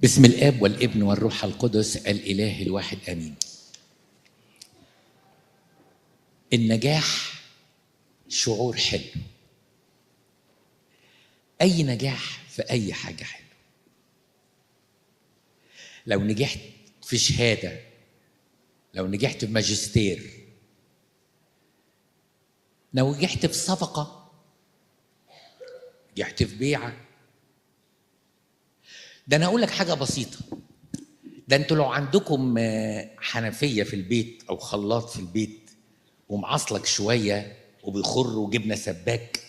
باسم الاب والابن والروح القدس الاله الواحد امين. النجاح شعور حلو، اي نجاح في اي حاجة حلو. لو نجحت في شهادة، لو نجحت في ماجستير، لو نجحت في صفقة، نجحت في بيعه. ده انا اقول لك حاجة بسيطة، ده انتوا لو عندكم حنفية في البيت او خلاط في البيت ومعصلك شوية وبيخر وجبنه سباك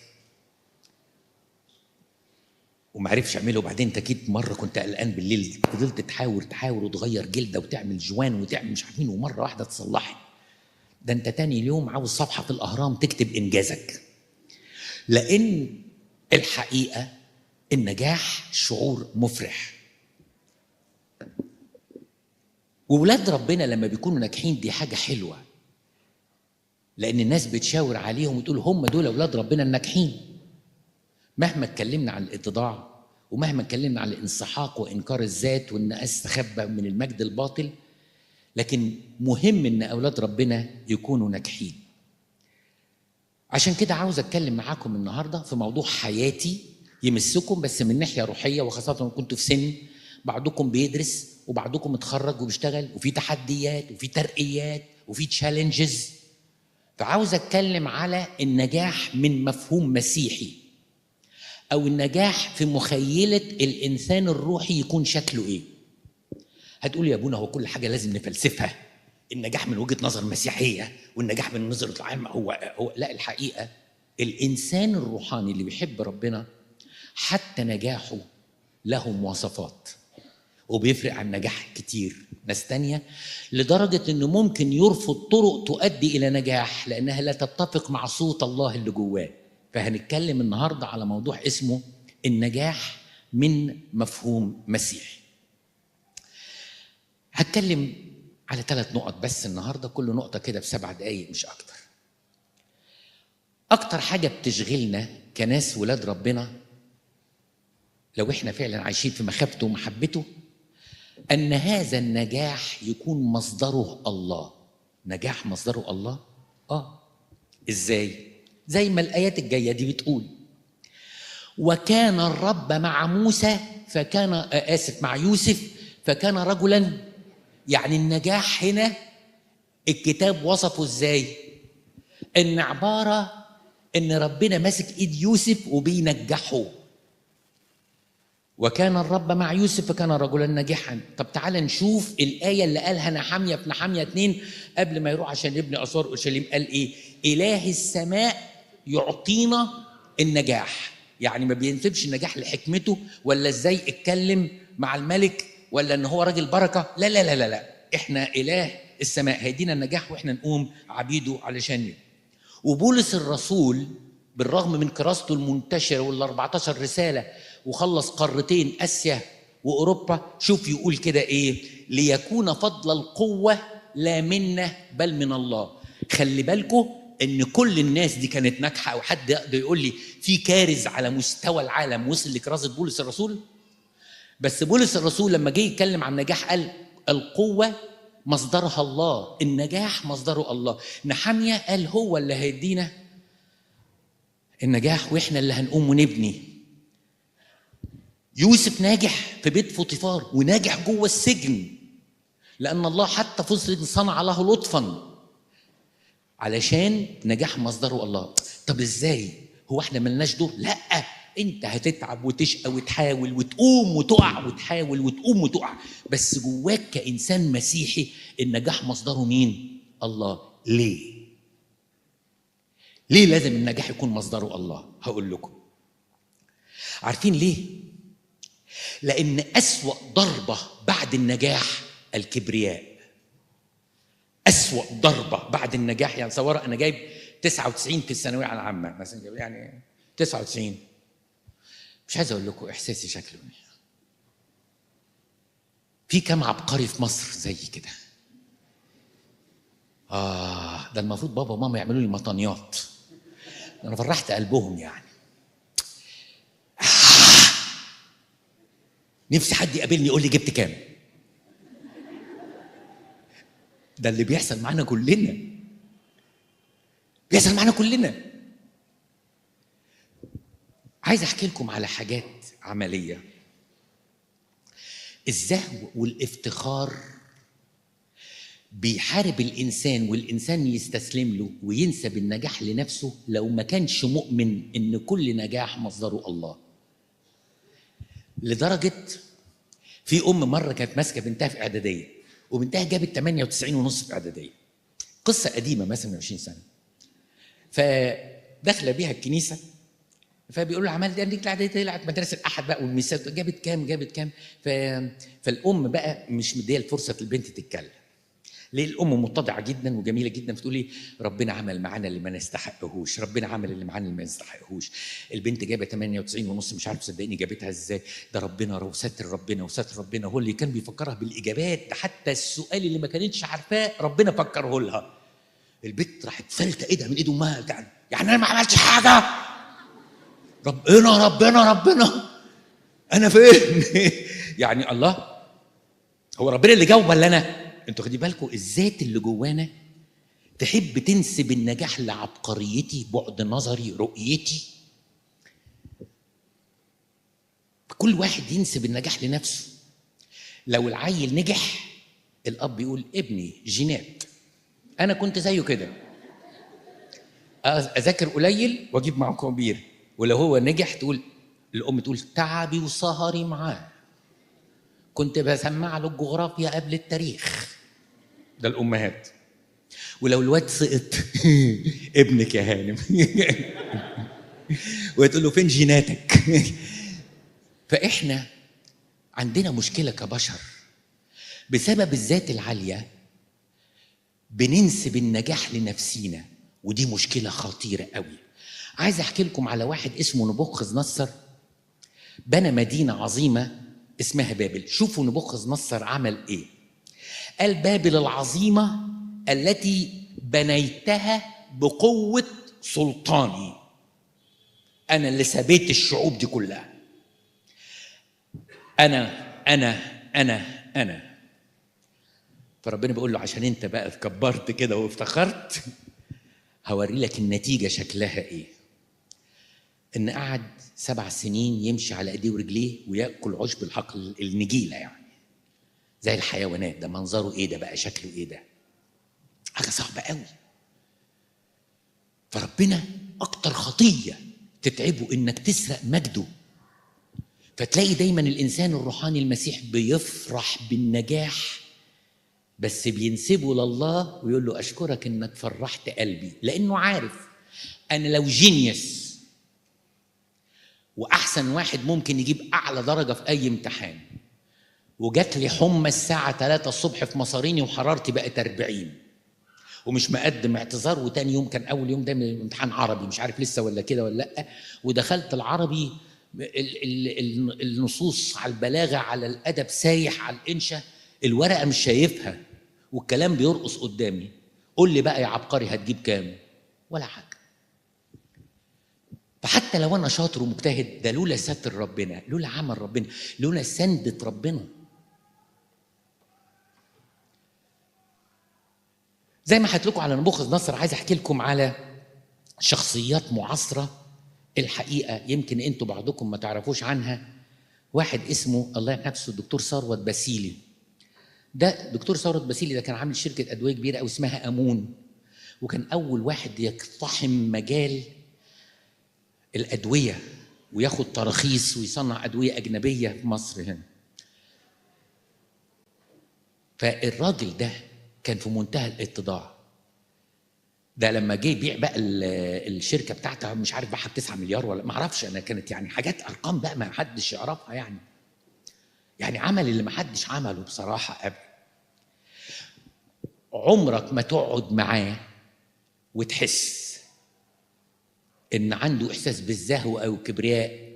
ومعرفش اعمله، وبعدين انت اكيد مرة كنت قلقان بالليل، فضلت تحاول تحاول وتغير جلده وتعمل جوان وتعمل مش عارفين، ومرة واحدة تصلحت. ده انت تاني يوم عاوز صفحة في الاهرام تكتب انجازك. لان الحقيقة النجاح شعور مفرح. وولاد ربنا لما بيكونوا ناجحين دي حاجة حلوة، لان الناس بتشاور عليهم وتقول هم دول اولاد ربنا الناجحين. مهما اتكلمنا عن الاتضاع، ومهما اتكلمنا عن الانسحاق وانكار الذات وان استخبى من المجد الباطل، لكن مهم ان اولاد ربنا يكونوا ناجحين. عشان كده عاوز اتكلم معاكم النهارده في موضوع حياتي يمسكم، بس من ناحية روحية، وخاصة لو كنتوا في سن بعضكم بيدرس وبعضكم اتخرج وبيشتغل، وفي تحديات وفي ترقيات وفي تشالنجز. فعاوز اتكلم على النجاح من مفهوم مسيحي، او النجاح في مخيلة الانسان الروحي يكون شكله ايه. هتقول يا ابونا هو كل حاجة لازم نفلسفها، النجاح من وجهه نظر مسيحية والنجاح من نظره العام هو لا. الحقيقة الانسان الروحاني اللي بيحب ربنا حتى نجاحه له مواصفات، وبيفرق عن نجاح كتير ناس تانية، لدرجة انه ممكن يرفض طرق تؤدي الى نجاح لانها لا تتفق مع صوت الله اللي جواه. فهنتكلم النهاردة على موضوع اسمه النجاح من مفهوم مسيحي. هتكلم على 3 نقط بس النهاردة، كل نقطة كده ب7 دقايق مش أكتر. أكتر حاجة بتشغلنا كناس ولاد ربنا لو احنا فعلا عايشين في مخافته ومحبته، أن هذا النجاح يكون مصدره الله. نجاح مصدره الله؟ إزاي؟ زي ما الآيات الجاية دي بتقول: وكان الرب مع موسى فكان مع يوسف فكان رجلا. يعني النجاح هنا الكتاب وصفه إزاي؟ إن عبارة إن ربنا ماسك إيد يوسف وبينجحه. وكان الرب مع يوسف فكان رجلا ناجحا. طب تعال نشوف الآية اللي قالها نحمية في نحمية 2 قبل ما يروح عشان يبني أسوار أورشليم، قال إيه؟ إله السماء يعطينا النجاح. يعني ما بينسبش النجاح لحكمته، ولا إزاي اتكلم مع الملك، ولا إن هو راجل بركة. لا لا لا لا لا، إحنا إله السماء هيدينا النجاح وإحنا نقوم عبيده علشان نبني. وبولس الرسول بالرغم من كراسته المنتشرة وال14 رسالة وخلص قارتين آسيا وأوروبا، شوف يقول كده إيه: ليكون فضل القوة لا منا بل من الله. خلي بالكم إن كل الناس دي كانت ناجحة، أو حد يقدر يقول لي في كارز على مستوى العالم وصل لكرازة بولس الرسول؟ بس بولس الرسول لما جه يتكلم عن النجاح قال القوة مصدرها الله، النجاح مصدره الله. نحمية قال هو اللي هيدينا النجاح وإحنا اللي هنقوم ونبني. يوسف ناجح في بيت فوطيفار وناجح جوه السجن، لأن الله حتى في السجن صنع له لطفا، علشان نجاح مصدره الله. طب ازاي؟ هو احنا ملناش دور؟ لا، انت هتتعب وتشقى وتحاول وتقوم وتقع وتحاول وتقوم وتقع، بس جواك كإنسان مسيحي النجاح مصدره مين؟ الله. ليه؟ ليه لازم النجاح يكون مصدره الله؟ هقول لكم. عارفين ليه؟ لأن أسوأ ضربة بعد النجاح الكبرياء. أسوأ ضربة بعد النجاح، يعني صورة أنا جايب 99 في الثانوية العامة مثلا، يعني 99، مش عايز أقول لكم إحساسي شكله إيه. في كم عبقري في مصر زي كده؟ ده المفروض بابا وماما يعملوا لي مطانيات، أنا فرحت قلبهم يعني. نفسي حد يقابلني يقول لي جبت كام. ده اللي بيحصل معانا كلنا، بيحصل معانا كلنا. عايز احكي لكم على حاجات عملية. الزهو والافتخار بيحارب الإنسان، والإنسان يستسلم له وينسب النجاح لنفسه لو ما كانش مؤمن إن كل نجاح مصدره الله. لدرجة في أم مرة كانت ماسكة بنتها في إعدادية، وبنتها جابت 98.5 في إعدادية. قصة قديمة مثلا من 20 سنة. فداخلة بيها الكنيسة، فبيقولوا لها عملت ايه؟ الاعدادية طلعت مدرسه الاحد بقى والميسات، جابت كام جابت كام؟ فالام بقى مش مديه الفرصة للبنت تتكلم. ليه؟ الام متضعه جدا وجميلة جدا، فتقول لي ربنا عمل معانا اللي ما نستحقهوش، ربنا عمل اللي معانا اللي ما نستحقهوش. البنت جابت 98.5، مش عارف صدقني جابتها ازاي، ده ربنا وستر ربنا وستر ربنا، هو اللي كان بيفكرها بالاجابات، ده حتى السؤال اللي ما كانتش عارفاه ربنا فكرة لها. البنت راحت فلتة ايدها من ايد امها، يعني انا ما عملتش حاجة، ربنا ربنا ربنا انا فين؟ يعني الله هو ربنا اللي جاوب ولا انا؟ انتوا خدي بالكم الذات اللي جوانا تحب تنسب النجاح لعبقريتي، بعد نظري، رؤيتي. كل واحد ينسب النجاح لنفسه. لو العيل نجح الاب يقول ابني جينات، انا كنت زيه كده، اذاكر قليل واجيب معه كبير. ولو هو نجح تقول الام تقول تعبي وسهري معاه، كنت بسمع له الجغرافيا قبل التاريخ. ده الامهات. ولو الواد سقط ابنك يا هانم وتقول له فين جيناتك؟ فاحنا عندنا مشكلة كبشر بسبب الذات العالية، بننسب النجاح لنفسينا، ودي مشكلة خطيرة قوي. عايز احكي لكم على واحد اسمه نبوخذ نصر، بنى مدينة عظيمة اسمها بابل. شوفوا نبوخذ نصر عمل ايه. قال بابل العظيمة التي بنيتها بقوة سلطاني، انا اللي سبيت الشعوب دي كلها، انا انا انا انا. فربنا بيقول له عشان انت بقى اتكبرت كده وافتخرت، هوري لك النتيجة شكلها ايه. ان قعد 7 سنين يمشي على ايديه ورجليه وياكل عشب الحقل النجيله، يعني زي الحيوانات. ده منظره ايه ده بقى، شكله ايه ده، حاجة صعبة قوي. فربنا اكتر خطيه تتعبه انك تسرق مجده. فتلاقي دايما الانسان الروحاني المسيح بيفرح بالنجاح، بس بينسبه لله ويقول له اشكرك انك فرحت قلبي، لانه عارف انا لو جينيوس واحسن واحد ممكن يجيب اعلى درجه في اي امتحان، وجات لي حمى الساعة 3 الصبح في مصاريني وحرارتي بقت 40، ومش مقدم اعتذار، وتاني يوم كان اول يوم ده من امتحان عربي مش عارف لسه ولا كده ولا لا، ودخلت العربي النصوص على البلاغة على الادب سايح على الانشا، الورقة مش شايفها والكلام بيرقص قدامي. قول لي بقى يا عبقري هتجيب كام؟ ولا حاجة. فحتى لو انا شاطر ومجتهد، ده لولا ستر ربنا، لولا عمل ربنا، لولا سندة ربنا. زي ما حكيت لكم على نبوخذ نصر، عايز احكي لكم على شخصيات معاصره الحقيقة يمكن انتوا بعضكم ما تعرفوش عنها. واحد اسمه الله يرحمه نفسه الدكتور ثروت باسيلي. ده دكتور ثروت باسيلي ده كان عامل شركة ادوية كبيرة قوي اسمها امون، وكان اول واحد يقتحم مجال الادوية وياخد تراخيص ويصنع ادوية اجنبية في مصر هنا. فالراجل ده كان في منتهى الاتضاع. ده لما جه يبيع بقى الشركة بتاعته، مش عارف باعها ب 9 مليار ولا ما اعرفش انا، كانت يعني حاجات ارقام بقى ما حدش يعرفها، يعني عمل اللي ما حدش عمله بصراحة قبل. عمرك ما تقعد معاه وتحس ان عنده احساس بالزهو او كبرياء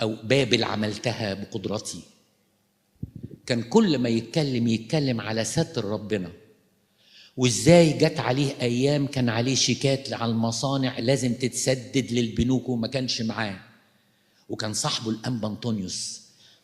او بابل عملتها بقدرتي. كان كل ما يتكلم يتكلم على ستر ربنا، وازاي جت عليه ايام كان عليه شيكات على المصانع لازم تتسدد للبنوك وما كانش معاه، وكان صاحبه الانبا انطونيوس.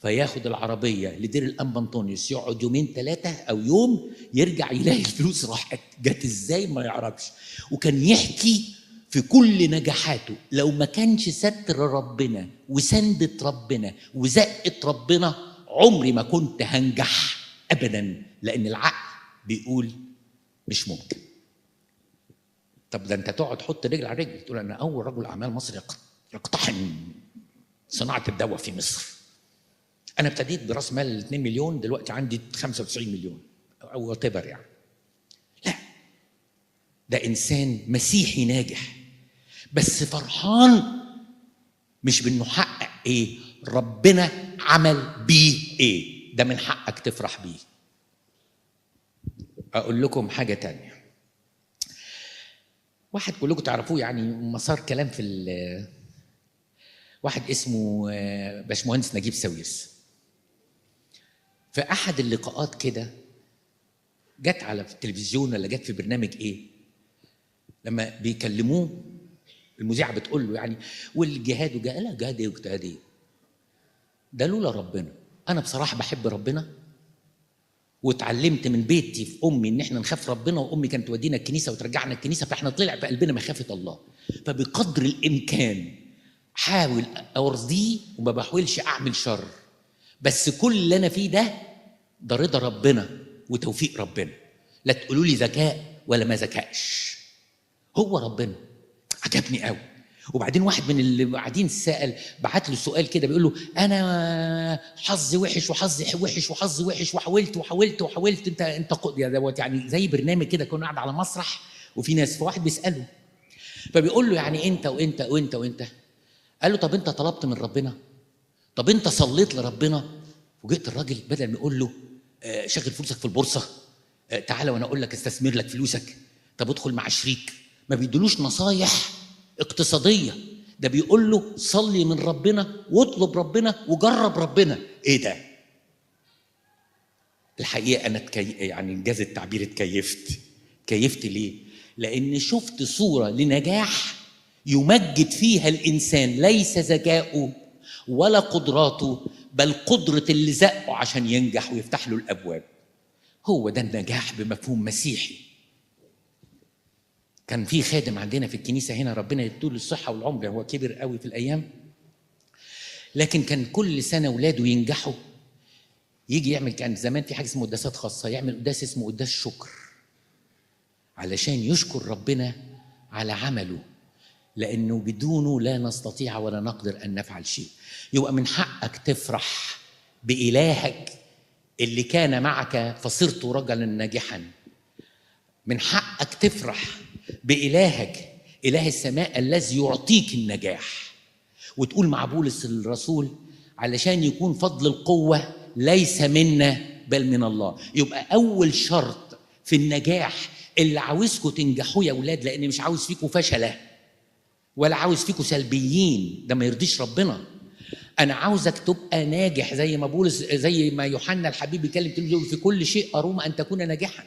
فياخد العربية لدير الانبا انطونيوس، يقعد يومين 3 او يوم، يرجع يلاقي الفلوس راحت، جت ازاي ما يعرفش. وكان يحكي في كل نجاحاته، لو ما كانش ستر ربنا وسندة ربنا وزقة ربنا عمري ما كنت هنجح ابدا، لان العقل بيقول مش ممكن. طب ده انت تقعد تحط رجل على رجل تقول انا اول رجل اعمال مصري يقتحم صناعة الدواء في مصر. انا ابتديت براس مال 2 مليون، دلوقتي عندي 95 مليون او whatever يعني. لا، ده انسان مسيحي ناجح، بس فرحان مش بانه حقق ايه، ربنا عمل بيه ايه. ده من حقك تفرح بيه. اقول لكم حاجة تانية، واحد كلكم تعرفوه يعني، مسار كلام في واحد اسمه باشمهندس نجيب ساويرس. في احد اللقاءات كده جت على التلفزيون ولا جت في برنامج ايه، لما بيكلموه المذيعه بتقول له يعني والجهاد وجهاد، لا جهاد ايه واجتهاد ايه، ده لولا ربنا. انا بصراحة بحب ربنا، واتعلمت من بيتي في امي ان احنا نخاف ربنا، وامي كانت تودينا الكنيسة وترجعنا الكنيسة، فاحنا طلع في قلبنا مخافة الله. فبقدر الامكان حاول ارضية وما بحاولش اعمل شر، بس كل اللي انا فيه ده رضا ربنا وتوفيق ربنا. لا تقولوا لي ذكاء ولا ما ذكاش، هو ربنا. عجبني قوي. وبعدين واحد من اللي قاعدين سأل، بعت له سؤال كده بيقول له انا حظي وحش وحظي وحش وحظي وحش وحاولت وحاولت وحاولت، انت يا دوت يعني زي برنامج كده، كنا قاعد على مسرح وفي ناس، فواحد بيسأله فبيقول له يعني انت وانت وانت وانت، قال له طب انت طلبت من ربنا؟ طب انت صليت لربنا؟ وجئت الراجل بدل ما يقول له شغل فلوسك في البورصة، تعالى وانا اقول لك استثمر لك فلوسك، طب ادخل مع شريك، ما بيدلوش نصايح اقتصادية، ده بيقول له صلي من ربنا واطلب ربنا وجرب ربنا. ايه ده؟ الحقيقة انا يعني انجاز التعبير اتكيفت. اتكيفت ليه؟ لان شفت صوره لنجاح يمجد فيها الانسان ليس ذكاؤه ولا قدراته، بل قدره اللي زقه عشان ينجح ويفتح له الابواب. هو ده النجاح بمفهوم مسيحي. كان في خادم عندنا في الكنيسة هنا، ربنا يديله الصحة والعمر، هو كبر قوي في الايام، لكن كان كل سنة ولاده ينجحوا يجي يعمل، كان زمان في حاجة اسمه قداسات خاصة، يعمل قداس اسمه قداس شكر علشان يشكر ربنا على عمله، لانه بدونه لا نستطيع ولا نقدر ان نفعل شيء. يبقى من حقك تفرح بإلهك اللي كان معك فصرت رجلا ناجحا. من حقك تفرح بإلهك، إله السماء الذي يعطيك النجاح، وتقول مع بولس الرسول علشان يكون فضل القوة ليس منا بل من الله. يبقى أول شرط في النجاح اللي عاوزكم تنجحوا يا أولاد، لأن مش عاوز فيكم فشلة ولا عاوز فيكم سلبيين، ده ما يرضيش ربنا. أنا عاوزك تبقى ناجح زي ما بولس، زي ما يوحنا الحبيب بيكلم تلميذه في كل شيء أروم أن تكون ناجحا.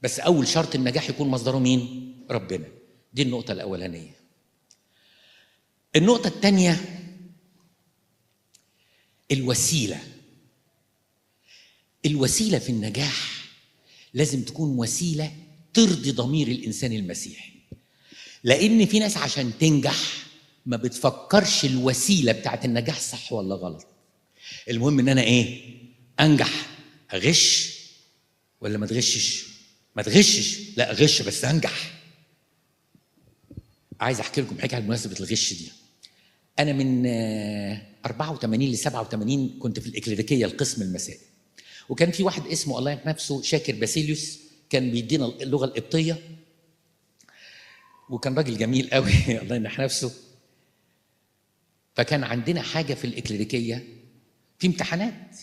بس أول شرط النجاح يكون مصدره مين؟ ربنا. دي النقطة الأولانية. النقطة الثانية الوسيلة. الوسيلة في النجاح لازم تكون وسيلة ترضي ضمير الإنسان المسيحي، لأن في ناس عشان تنجح ما بتفكرش الوسيلة بتاعت النجاح صح ولا غلط. المهم إن أنا إيه؟ أنجح. أغش ولا ما تغشش؟ ما تغشش، لا أغش بس أنجح. عايز أحكي لكم حكاية بمناسبة الغش دي. أنا من 84 ل 87 كنت في الإكليريكية القسم المسائي، وكان في واحد اسمه الله يرحم نفسه شاكر باسيليوس، كان بيدينا اللغة القبطية، وكان راجل جميل قوي الله يرحم نفسه. فكان عندنا حاجة في الإكليريكية في امتحانات.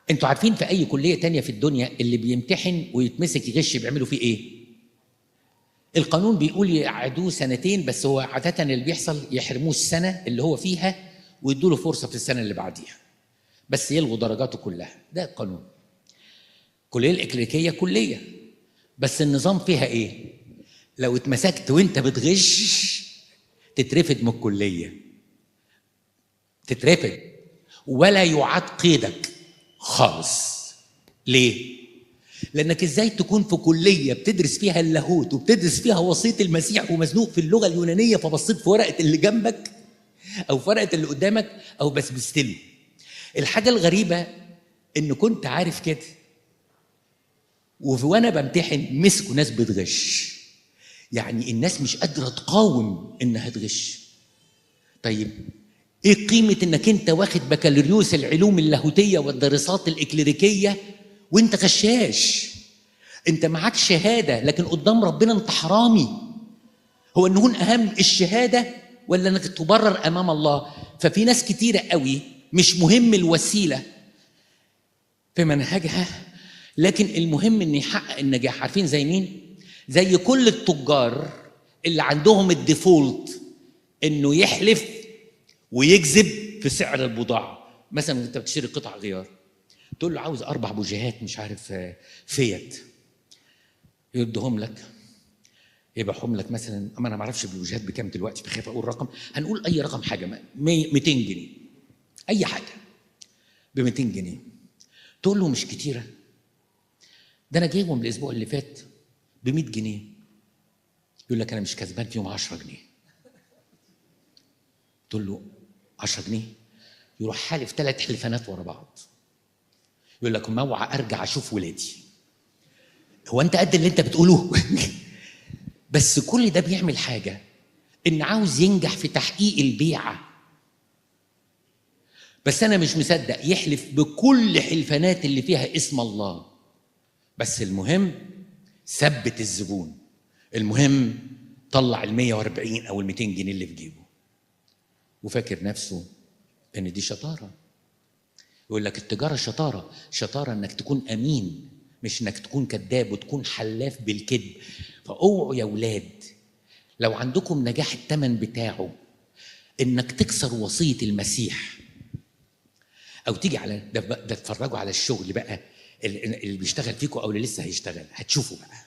انتوا عارفين في أي كلية تانية في الدنيا اللي بيمتحن ويتمسك يغش بيعملوا فيه إيه؟ القانون بيقول يقعدوه سنتين، بس هو عادة اللي بيحصل يحرموه السنة اللي هو فيها ويدوا له فرصة في السنة اللي بعديها، بس يلغوا درجاته كلها. ده القانون. كلية الإكليريكية كلية، بس النظام فيها إيه؟ لو اتمسكت وانت بتغش تترفد من الكلية، تترفد. ولا يعاد قيدك خالص. ليه؟ لأنك إزاي تكون في كلية بتدرس فيها اللاهوت وبتدرس فيها وصية المسيح ومزنوق في اللغة اليونانية، فبصيت في ورقة اللي جنبك أو في ورقة اللي قدامك أو بسبستله. الحاجة الغريبة إن كنت عارف كده، وأنا بمتحن مسكوا ناس بتغش. يعني الناس مش قادرة تقاوم إنها تغش. طيب إيه قيمة إنك أنت واخد بكالوريوس العلوم اللاهوتية والدراسات الإكليريكية وأنت غشاش؟ أنت معاك شهادة لكن قدام ربنا أنت حرامي. هو إن أهم الشهادة ولا إنك تبرر أمام الله؟ ففي ناس كتيرة قوي مش مهم الوسيلة في منهجها، لكن المهم إن يحقق النجاح. عارفين زي مين؟ زي كل التجار اللي عندهم ال default إنه يحلف ويكذب في سعر البضاعة. مثلا أنت بتشتري قطع غيار، تقول له عاوز 4 بوجيهات مش عارف فيات، يدهم لك، يبيعهم لك مثلا، اما انا ما اعرفش بالوجهات بكام دلوقتي فخايف اقول رقم، هنقول اي رقم حاجة، 200 جنيه، اي حاجة ب 200 جنيه. تقول له مش كتيرة، ده انا جايبهم الاسبوع اللي فات ب 100 جنيه. يقول لك انا مش كسبان فيهم 10 جنيه. تقول له 10 جنيه؟ يروح حالف 3 حلفانات ورا بعض، يقول لك ما اوعى ارجع اشوف ولادي. هو انت قد اللي انت بتقوله؟ بس كل ده بيعمل حاجة، ان عاوز ينجح في تحقيق البيعة. بس انا مش مصدق، يحلف بكل حلفانات اللي فيها اسم الله، بس المهم ثبت الزبون، المهم طلع ال 140 او ال 200 جنيه اللي في جيبه، وفاكر نفسه ان دي شطارة. يقول لك التجارة شطارة، شطارة انك تكون امين، مش انك تكون كذاب وتكون حلاف بالكذب. فاوعوا يا ولاد لو عندكم نجاح الثمن بتاعه انك تكسر وصية المسيح، او تيجي على ده اتفرجوا على الشغل بقى اللي بيشتغل فيكم او اللي لسه هيشتغل، هتشوفوا بقى،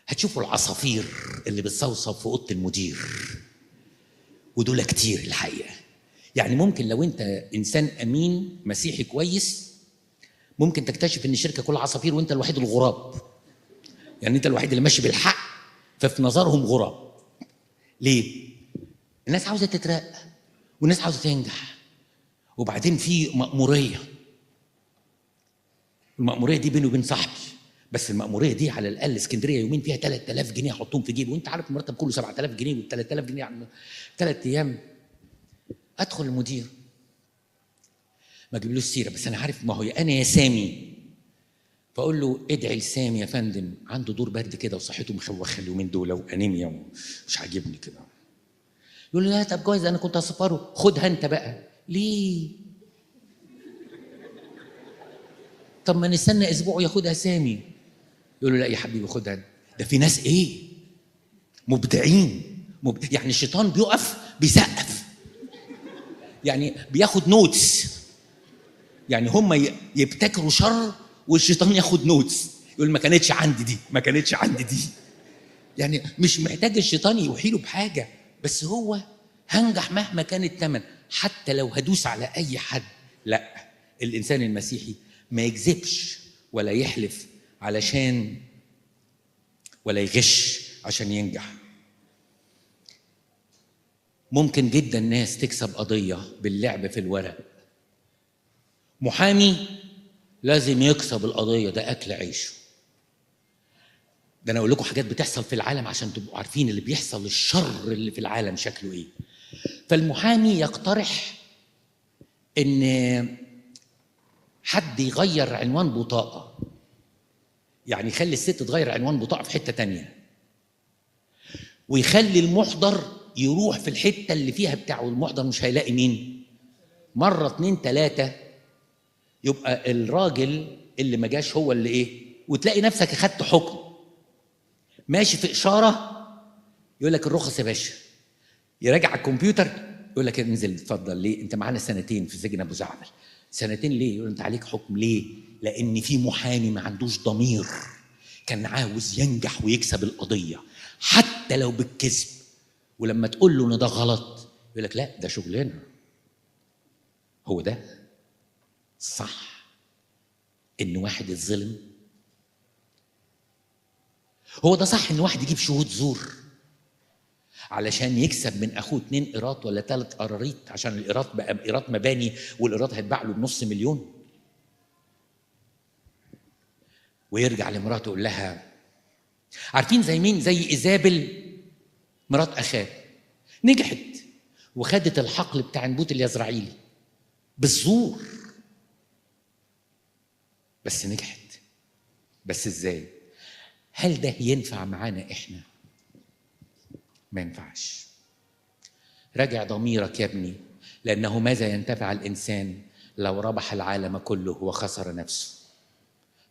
هتشوفوا العصافير اللي بتصوصو في اوضة المدير، ودول كتير الحقيقة. يعني ممكن لو انت انسان امين مسيحي كويس ممكن تكتشف ان الشركة كلها عصافير وانت الوحيد الغراب. يعني انت الوحيد اللي ماشي بالحق، ففي نظرهم غراب. ليه؟ الناس عاوزه تترقى والناس عاوزه تنجح، وبعدين في مأموريه. المأموريه دي بيني وبين صاحبي، بس المأموريه دي على الاقل اسكندرية يومين فيها 3000 جنيه احطهم في جيبي، وانت عارف المرتب كله 7000 جنيه، وال 3000 جنيه يعني 3 ايام. ادخل المدير ما اجيبلوش سيره، بس انا عارف ما هو انا يا سامي، فاقول له ادعي لسامي يا فندم، عنده دور برد كده وصحته مخوخه اليومين دول وانيميا ومش عاجبني كده. يقول لي لا طب جوز انا كنت هسفره، خدها انت بقى. ليه؟ طب ما نستنى اسبوع ياخدها سامي. يقول له لا يا حبيبي خدها. ده في ناس ايه؟ مبدعين، يعني الشيطان بيقف بيسقف، يعني بياخد notes، يعني هم يبتكروا شر والشيطان ياخد notes، يقول ما كانتش عندي دي، ما كانتش عندي دي. يعني مش محتاج الشيطان يوحيله بحاجة، بس هو هنجح مهما كان الثمن، حتى لو هدوس على اي حد. لا، الانسان المسيحي ما يكذبش ولا يحلف علشان، ولا يغش عشان ينجح. ممكن جدا ناس تكسب قضية باللعب في الورق. محامي لازم يكسب القضية، ده أكل عيشه. ده أنا أقول لكم حاجات بتحصل في العالم عشان تبقوا عارفين اللي بيحصل، الشر اللي في العالم شكله إيه. فالمحامي يقترح إن حد يغير عنوان بطاقة، يعني يخلي الست تغير عنوان بطاقة في حتة تانية، ويخلي المحضر يروح في الحتة اللي فيها بتاعه، المحضر مش هيلاقي مين. مرة 2 3 يبقى الراجل اللي ما جاش هو اللي ايه، وتلاقي نفسك اخدت حكم ماشي في اشارة، يقول لك الرخص يا باشا، يراجع على الكمبيوتر يقول لك انزل اتفضل. ليه؟ انت معانا 2 سنين في سجن ابو زعبل. 2 سنين ليه؟ يقول انت عليك حكم. ليه؟ لان في محامي ما عندوش ضمير، كان عاوز ينجح ويكسب القضية حتى لو بالكذب، ولما تقول له ان ده غلط يقول لك لا ده شغلنا. هو ده صح إن واحد يتظلم؟ هو ده صح إن واحد يجيب شهود زور علشان يكسب من أخوه 2 قيراط ولا 3 قراريط، عشان القيراط بقى قيراط مباني والقيراط هيتباع له ب500,000، ويرجع لمراته يقول لها، عارفين زي مين؟ زي إيزابل مرات أخاه، نجحت وخدت الحقل بتاع نبوت اليزرعيلي بالزور، بس نجحت. بس ازاي؟ هل ده ينفع معانا احنا؟ ما ينفعش. راجع ضميرك يا ابني، لأنه ماذا ينتفع الإنسان لو ربح العالم كله وخسر نفسه؟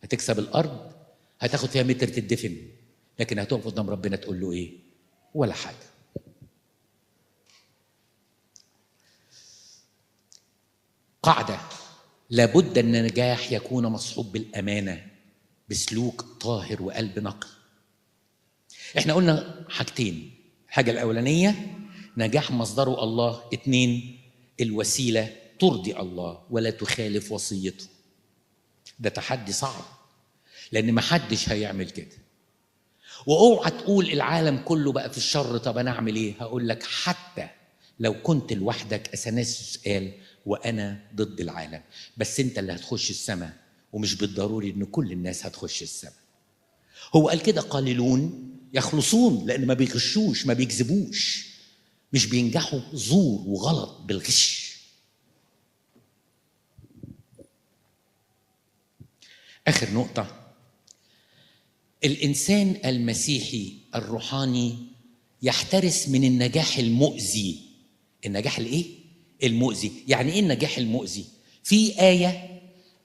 هتكسب الأرض، هتاخد فيها متر تدفن، لكن هتقف قدام ربنا تقول له إيه؟ ولا حاجة. قاعدة: لابد أن النجاح يكون مصحوب بالأمانة، بسلوك طاهر وقلب نقي. احنا قلنا حاجتين: الحاجة الأولانية نجاح مصدره الله، 2 الوسيلة ترضي الله ولا تخالف وصيته. ده تحدي صعب، لأن محدش هيعمل كده. واوعى تقول العالم كله بقى في الشر، طب أنا أعمل إيه؟ هقول لك حتى لو كنت لوحدك، أثناسيوس قال وأنا ضد العالم، بس أنت اللي هتخش السماء، ومش بالضروري إن كل الناس هتخش السماء. هو قال كده قليلون يخلصون، لأن ما بيغشوش، ما بيكذبوش، مش بينجحوا زور وغلط بالغش. آخر نقطة: الإنسان المسيحي الروحاني يحترس من النجاح المؤذي. النجاح الإيه؟ المؤذي. يعني إيه النجاح المؤذي؟ في آية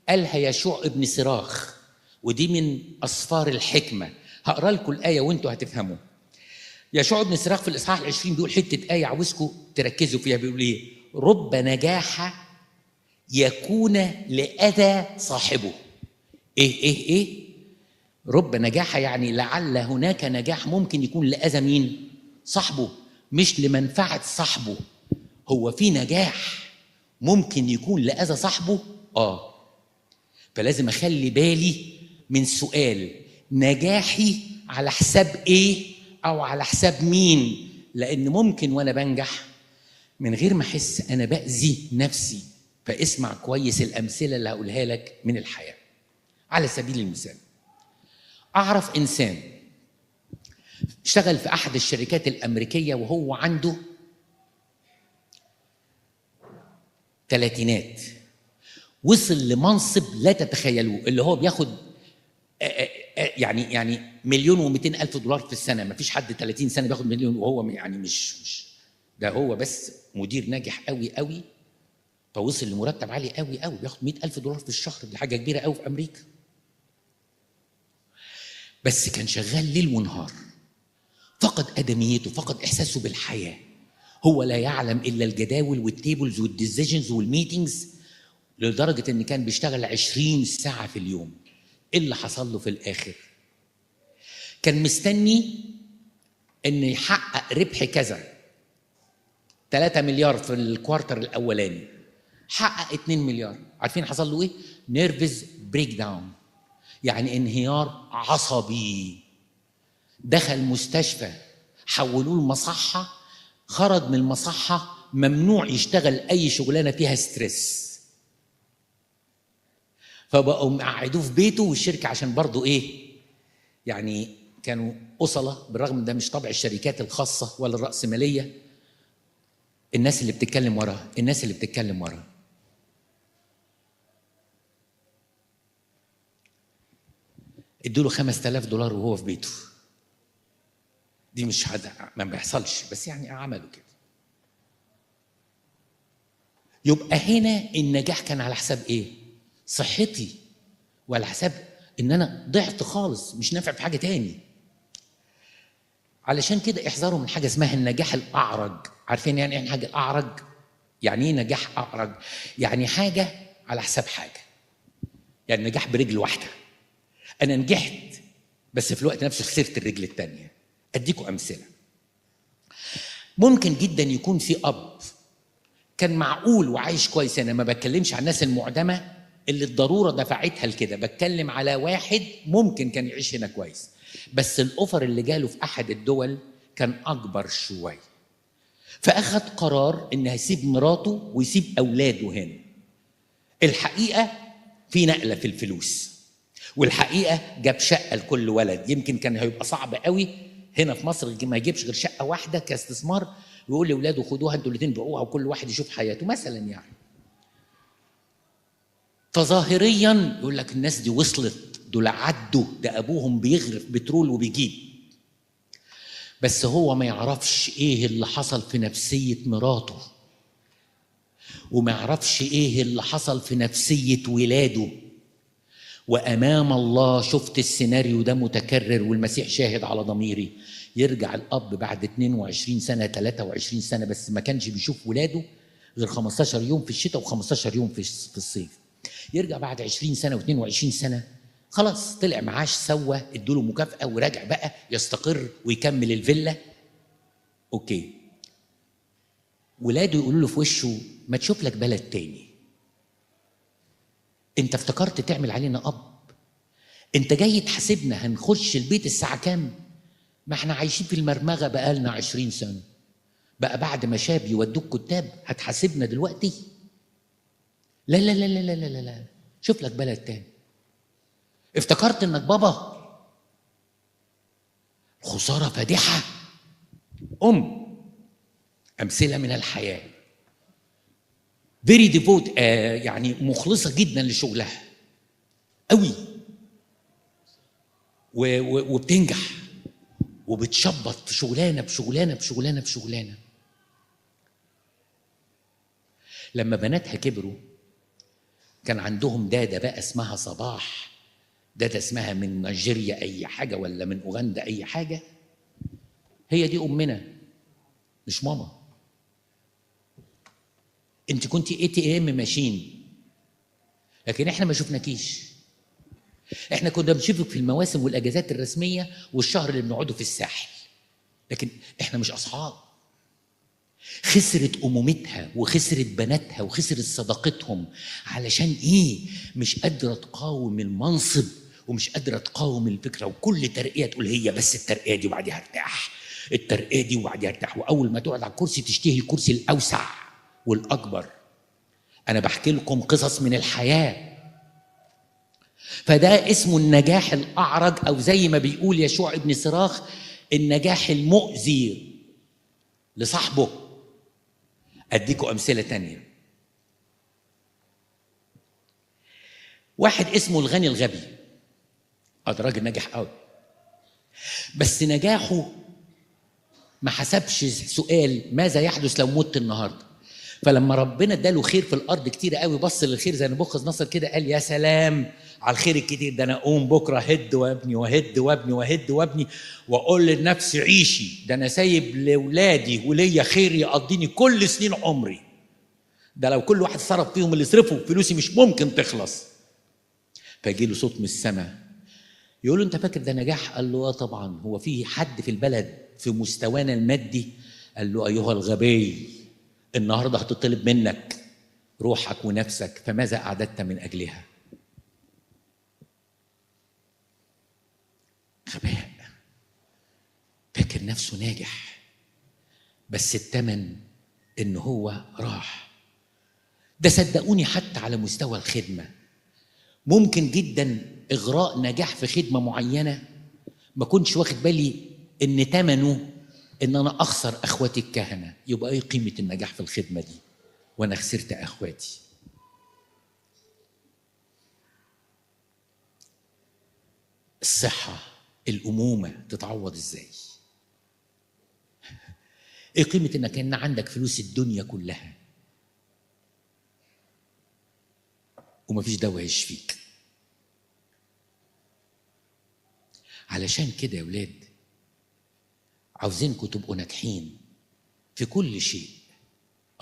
قالها يشوع ابن سراخ، ودي من أسفار الحكمة. هقرأ لكم الآية وأنتوا هتفهموا. يشوع ابن سراخ في الإصحاح 20 بيقول حتة آية عاوزكم تركزوا فيها. بيقول إيه؟ رب نجاح يكون لأذى صاحبه. إيه إيه إيه؟ رب نجاح يعني لعل هناك نجاح ممكن يكون لأذى مين؟ صاحبه، مش لمنفعة صاحبه. هو في نجاح ممكن يكون لأذى صاحبه؟ آه. فلازم أخلي بالي من سؤال: نجاحي على حساب إيه أو على حساب مين؟ لأن ممكن وأنا بنجح من غير ما أحس أنا بأذي نفسي. فاسمع كويس الأمثلة اللي هقولها لك من الحياة. على سبيل المثال، أعرف إنسان اشتغل في أحد الشركات الأمريكية وهو عنده 30، وصل لمنصب لا تتخيلوه، اللي هو بياخد يعني 1,200,000 دولار في السنة. ما فيش حد 30 سنة بياخد مليون، وهو يعني مش ده، هو بس مدير ناجح قوي قوي، فوصل لمرتب عالي قوي قوي، بياخد 100,000 دولار في الشهر. دي حاجة كبيرة قوي في أمريكا. بس كان شغال ليل ونهار، فقد آدميته، فقد إحساسه بالحياة. هو لا يعلم إلا الجداول وال tables وال decisions وال meetings، لدرجة إن كان بيشتغل 20 ساعة في اليوم. إيه اللي حصل له في الآخر؟ كان مستني إن يحقق ربح كذا 3 مليار في ال quarter الأولاني، حقق 2 مليار. عارفين حصل له إيه؟ nervous breakdown، يعني انهيار عصبي. دخل مستشفى، حولوه المصحة، خرج من المصحة ممنوع يشتغل أي شغلانة فيها stress، فبقوا مقعدوه في بيته. والشركة عشان برضو إيه، يعني كانوا أصلة، بالرغم من ده مش طبع الشركات الخاصة ولا الرأسمالية، الناس اللي بتتكلم ورا، الناس اللي بتتكلم ورا. ادوا له 5000 دولار وهو في بيته. دي مش حد، ما بيحصلش، بس يعني عملوا كده. يبقى هنا النجاح كان على حساب ايه؟ صحتي، وعلى حساب ان انا ضعت خالص، مش نافع في حاجة تاني. علشان كده احذروا من حاجة اسمها النجاح الاعرج. عارفين يعني ايه حاجة الاعرج؟ يعني ايه نجاح اعرج؟ يعني حاجة على حساب حاجة، يعني نجاح برجل واحدة. انا نجحت بس في الوقت نفسه خسرت الرجل الثانية. اديكم امثلة. ممكن جدا يكون في اب كان معقول وعايش كويس. انا ما بتكلمش عن الناس المعدمه اللي الضرورة دفعتها لكده، بتكلم على واحد ممكن كان يعيش هنا كويس، بس ال offer اللي جاله في احد الدول كان اكبر شوية، فاخد قرار ان هيسيب مراته ويسيب اولاده هنا. الحقيقة في نقله في الفلوس، والحقيقة جاب شقه لكل ولد. يمكن كان هيبقى صعب قوي هنا في مصر ما يجيبش غير شقه واحدة كاستثمار، ويقول لاولاده خدوها انتوا الاثنين بيعوها وكل واحد يشوف حياته مثلا يعني. فظاهريا يقول لك الناس دي وصلت، دول عدوا، ده ابوهم بيغرف بترول وبيجيب. بس هو ما يعرفش ايه اللي حصل في نفسية مراته، وما يعرفش ايه اللي حصل في نفسية ولاده. وامام الله شفت السيناريو ده متكرر، والمسيح شاهد على ضميري. يرجع الاب بعد 22 سنة 23 سنة، بس ما كانش بيشوف ولاده غير 15 يوم في الشتاء و15 يوم في الصيف. يرجع بعد 20 سنة و22 سنة، خلاص طلع معاش، سوى، ادوله مكافأة، وراجع بقى يستقر ويكمل الفيلا. okay، ولاده يقولوا له في وشه ما تشوف لك بلد تاني، انت افتكرت تعمل علينا اب، انت جاي تحاسبنا هنخش البيت الساعة كام؟ ما احنا عايشين في المرمغة بقالنا 20 سنة، بقى بعد ما شاب يودوك كتاب هتحاسبنا دلوقتي؟ لا لا لا لا لا لا لا، شوف لك بلد تاني. افتكرت انك بابا؟ خسارة فادحة. أمثلة من الحياة. very devout، يعني مخلصة جدا لشغلها قوي، وبتنجح وبتشبط في شغلانة بشغلانة بشغلانة بشغلانة. لما بناتها كبروا كان عندهم دادة بقى اسمها صباح، دادة اسمها من نيجيريا أي حاجة ولا من أوغندا أي حاجة، هي دي أمنا مش ماما. أنت كنت ATM machine، لكن إحنا ما شفناكيش. إحنا كنا بنشوفك في المواسم والأجازات الرسمية والشهر اللي بنقعده في الساحل، لكن إحنا مش أصحاب. خسرت أمومتها وخسرت بناتها وخسرت صداقتهم علشان إيه؟ مش قادرة تقاوم المنصب ومش قادرة تقاوم الفكرة، وكل ترقية تقول هي بس الترقية دي وبعديها ارتاح، الترقية دي وبعديها ارتاح، وأول ما تقعد على الكرسي تشتهي الكرسي الأوسع والأكبر. أنا بحكي لكم قصص من الحياة. فده اسمه النجاح الأعرج، أو زي ما بيقول يشوع ابن صراخ النجاح المؤذي لصاحبه. أديكوا أمثلة تانية. واحد اسمه الغني الغبي، ده راجل ناجح قوي، بس نجاحه ما حسبش سؤال ماذا يحدث لو مت النهارده. فلما ربنا اداله خير في الارض كتير قوي، بص للخير زي نبوخذ نصر كده، قال يا سلام على الخير الكتير ده، انا اقوم بكره هد وابني وهد وابني وهد وابني واقول لنفسي عيشي، ده انا سايب لاولادي وليا خير يقضيني كل سنين عمري، ده لو كل واحد صرف فيهم اللي صرفه فلوسي مش ممكن تخلص. فيجي له صوت من السماء يقول له انت فاكر ده نجاح؟ قال له اه طبعا، هو في حد في البلد في مستوانا المادي؟ قال له ايها الغبي، النهارده هتطلب منك روحك ونفسك، فماذا اعددت من اجلها؟ غباء. فاكر نفسه ناجح، بس الثمن ان هو راح. ده صدقوني حتى على مستوى الخدمة ممكن جدا اغراء نجاح في خدمة معينة ما كنتش واخد بالي ان ثمنه ان انا اخسر اخواتي الكهنة. يبقى ايه قيمة النجاح في الخدمة دي وانا خسرت اخواتي؟ الصحة، الامومة تتعوض ازاي؟ ايه قيمة انك ان عندك فلوس الدنيا كلها ومفيش دواء يشفيك؟ علشان كده يا ولاد عاوزينكم تبقوا ناجحين في كل شيء،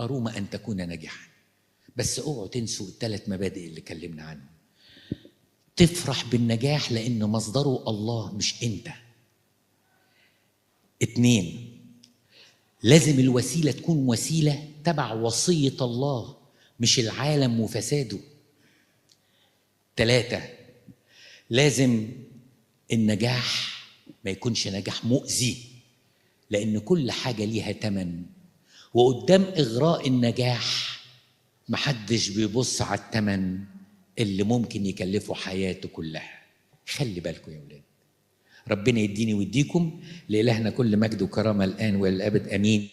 أروم أن تكون ناجحا. بس اوعوا تنسوا الثلاث مبادئ اللي اتكلمنا عنهم. تفرح بالنجاح لأن مصدره الله مش أنت. 2، لازم الوسيلة تكون وسيلة اتبع وصية الله مش العالم وفساده. 3، لازم النجاح ما يكونش نجاح مؤذي، لأن كل حاجة ليها تمن، وقدام إغراء النجاح محدش بيبص على التمن اللي ممكن يكلفه حياته كلها. خلي بالكم يا ولاد. ربنا يديني ويديكم، لإلهنا كل مجد وكرامة الآن والأبد، آمين.